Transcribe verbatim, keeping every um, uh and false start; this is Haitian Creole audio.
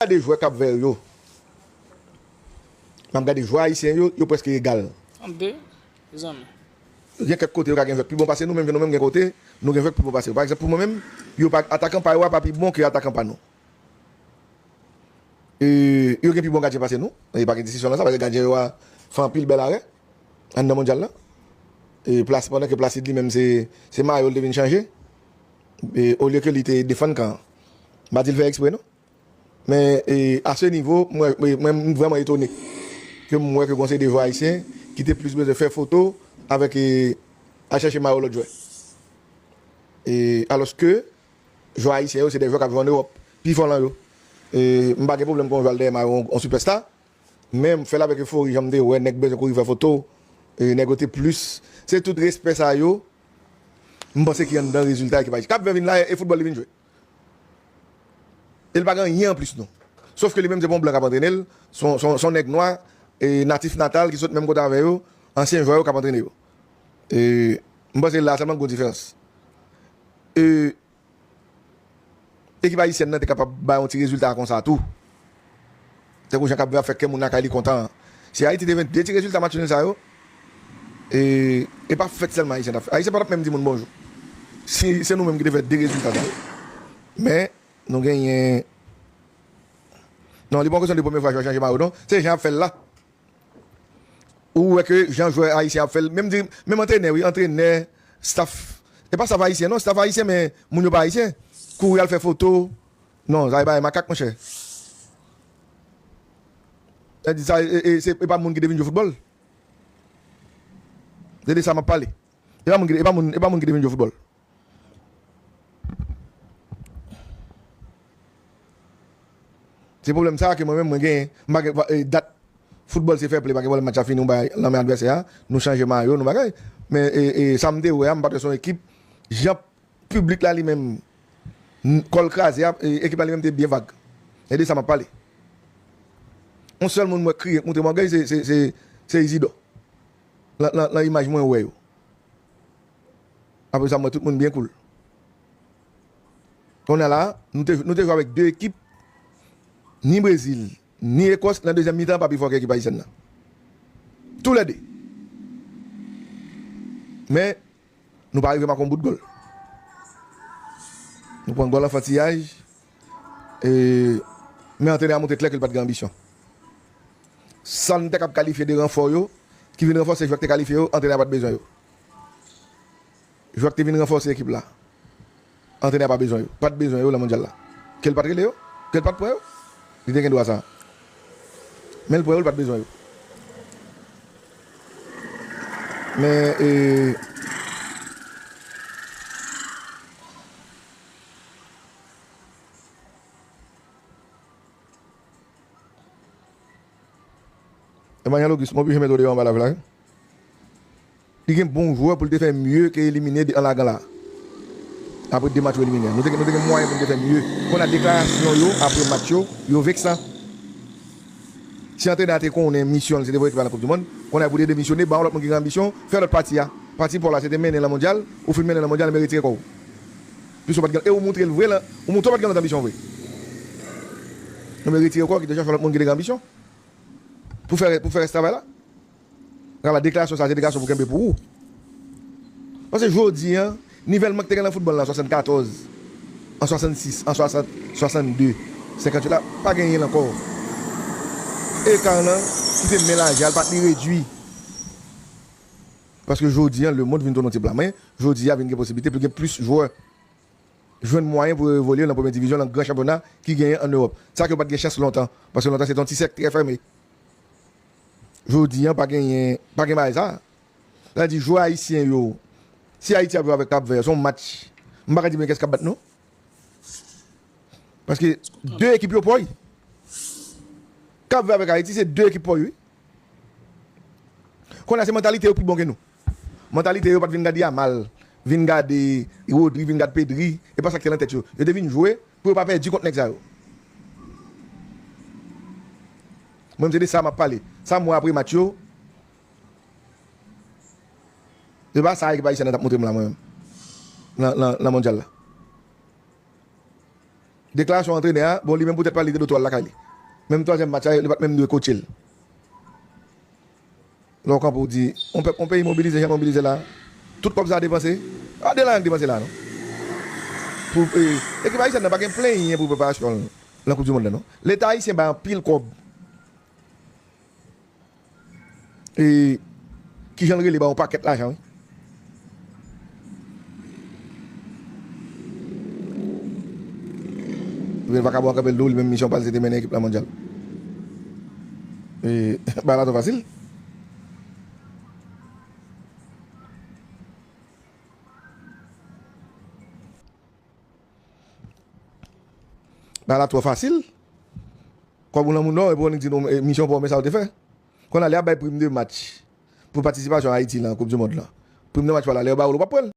gade jwè Kapvè yo, m ap gade jwè ayisyen yo, yo prèske egal. Ant de, mezanmi. Gen kèk kote yo ka gen jwè k pi bon pase nou, menm jan nou menm gen kote, nou gen jwè k pi bon pase yo. Pa egzanp, pou mwen menm, yo pa, atakan pa yo a pa pi bon ke atakan pa nou. E, yo gen pi bon gadyen pase nou. E pa gen diskisyon nan sa, paske gadyen yo a fè anpil bèl arè anndan mondyal la. E Plas, pandan ke Placide li menm se, se mayo l te vin chanje. E olye ke li te defann kan an. M pa di l fè ekspre non. Men e, a se nivo, mwen, mwen, mwen m vrèman etone ke m wè ke gon seri de jwè ayisyen ki te plis bezwen fè foto avèk e, al chèche mayo lòt jwè. E, alòske jwè ayisyen yo, se de jwè k ap jwe ann Ewòp. Pi fò lan yo. E, m pa gen pwoblèm pou yon jwè al dèyè mayo yon, yon sipèsta. Men m fè l avèk efori, jan m te wè nèg bezwen kouri fè foto. E, nèg yo te plis. Se tout respè sa yo, m panse ki anndan rezilta ekip ayisyen. Kapvè vin la, e foutbòl li vin jwe. E l pa gen anyen anplis non. Sof ke li menm se pa yon blan k ap antrene l, se yon, se yon, se yon nèg nwa, e natif natal ki sot menm kote avè yo, ansyen jwè yo k ap antrene yo. E m panse la sèlman k gon diferans. E ekip ayisyèn nan te kapab bay yon ti rezilta konsa tou. Tankou jan Kapvè ap fè kè moun lakay li kontan an. Si Ayiti te jwenn de ti rezilta match nil sa yo, e, e pa fèt sèlman Ayisyen t ap fè. Ayisyen pa t ap menm di moun bonjou. Si se nou menm ki te fè de rezilta sa yo. Men, nou genyen. Non, li pa yon kesyon de premye fwa jwè chanje mayo, non. Se jan y ap fè l la. Ou wè ke jan jwè ayisyen ap fè l. Menm di, menm antrenè, wi, antrenè, staff. E pa staff ayisyen, non, staff ayisyen, men moun yo pa ayisyen. Kouri al fè foto. Non, sa e bagay makak, monchè. Sa di sa, e, e, se, e pa moun ki te vin jwe foutbòl. Se de sa m ap pale. E pa moun ki, e pa moun, e pa moun ki te vin jwe foutbòl. Se pwoblèm sa a ke mwen menm mwen genyen. M pa gen, e, dat foutbòl se fè play, pa gen pwoblèm match la fini, ou bay lanmen advèsè a, nou chanje mayo, nou bagay. Men, e, e, sa m te wè a, m pa t wè se yon ekip, jan piblik la li menm, n-, kò l kraze a, e, ekip la li menm te byen vag. E de sa m ap pale. Yon sèl moun mwen kriye k montre m ògèy, se, se, se, se Izidò. Lan, lan, lan imaj mwen wè yo. Apre sa, m wè tout moun byen koul. Kounye a la, nou te, nou te jwe avèk de ekip, ni Brezil, ni Ekòs, nan dezyèm mitan an pa pi fò ke ekip ayisyèn nan. Toulède. Men, nou pa rive make yon bout gòl. Nou pran gòl anfantiyaj. E, men antrenè a montre klè ke l pa t gen anbisyon. Sa n te kab kalifye de ranfò yo, ki vin ranfòse jwè k te kalifye yo, antrenè a pa t bezwen yo. Jwè k te vin ranfòse ekip la, antrenè a pa bezwen yo. Pa t bezwen yo lan mondyal la. Ke l pa t rele yo, ke l pa t pran yo, li te gen dwa sa. Men l pran yo, l pa t bezwen yo. Men, e, Emmanuel Auguste, m oblije mete w deyò anba live la, wi. Li gen bon jwè pou l te fè mye ke elimine de, an lagan la. Apre de match ou elimine. Nou te, nou te gen mwayen pou n te fè mye. Kounye a deklarasyon yo apre match yo, yo veksan. Si antrenè a te konnen misyon l se te voye ekip la nan Koup di Mond, kounye a pou te demisyone, ba yon lòt moun ki gen anbisyon, fè lòt pati a. Pati pa w la se te mennen lan mondyal, ou fin mennen lan mondyal, men retire kò w. Plis ou pa t gen, e ou montre l vre lan, ou montre w pa t gen lòt anbisyon vre. Ebyen retire kò w, kite chèche yon lòt moun ki te gen anbisyon. Pou fè, pou fè rès travay la. Rala deklarasyon sa, se deklarasyon pou kenbe pou ou. Paske jodi a, nivèlman ki te gen lan foutbòl lan an swasannkatòz, an swasannsis, an swasant, swasannde, senkantuit la, pa genyen l ankò. Eka lan, ki te men lajè a, l pa t li redui. Paske jodi a, lemonn vin tounen yon ti pla. Men, jodi a, vin gen posiblite pou gen plis jwè jwenn mwayen pou yo evolye nan premye divizyon, nan gran chanpyona ki genyen ann Ewòp. Sa ke yo pa t gen chans lontan, paske lontan se te yon ti sèk trè fèmen. Jodi a, pa genyen, pa gen bagay sa. Sa di jwè ayisyen yo, si Ayiti ap jwe avèk Kapvè, se yon match, m pa ka di mwen kiyès k ap bat nou. Paske de ekip yo pòy. Kapvè avèk Ayiti, se de ekip pòy, wi. Kounye a se mantalite yo pi bon ke nou. Mantalite yo pa t vin gade Yamal, vin gade Rodri, vin gade Pedri, e pa sa k te lan tèt yo. Yo te vin jwe pou yo pa pèdi kont nèg sa yo. Mwen menm se de sa m ap pale. Sa m wè apre match yo, e pa sa ekip ayisyèn nan t ap montre m la mwen menm. Lan, lan, lan mondyal la. Deklarasyon antrenè a, bon, li menm poutèt pa li te dwe twal lakay li. Menm twazyèm match la, li pa t menm dwe kotche l. Lè w kanpe w di, yon pèp, yon peyi mobilize, jan mobilize la, tout kòb sa a depanse, pa de lajan k depanse la, non. Pou, e, ekip ayisyèn nan pa gen plenyen pou preparasyon l nan Koup di Mond la, non. Leta ayisyen bay anpil kòb. E, kijan l rele, ba yon pakèt lajan, wi. Epi vakabon an kanpe l di w, li menm misyon pa l se te mennen ekip la mondyal. E, bagay la twò fasil. Bagay la twò fasil. Kòb ou nan moun nan, epi w annik di nou, e, misyon pa w, men sa w te fè. Kounye a, lè y ap bay prim de match pou patisipasyon Ayiti nan Koup di Mond lan. Prim de match pa la, lè yo ba ou l, ou p ap pran l.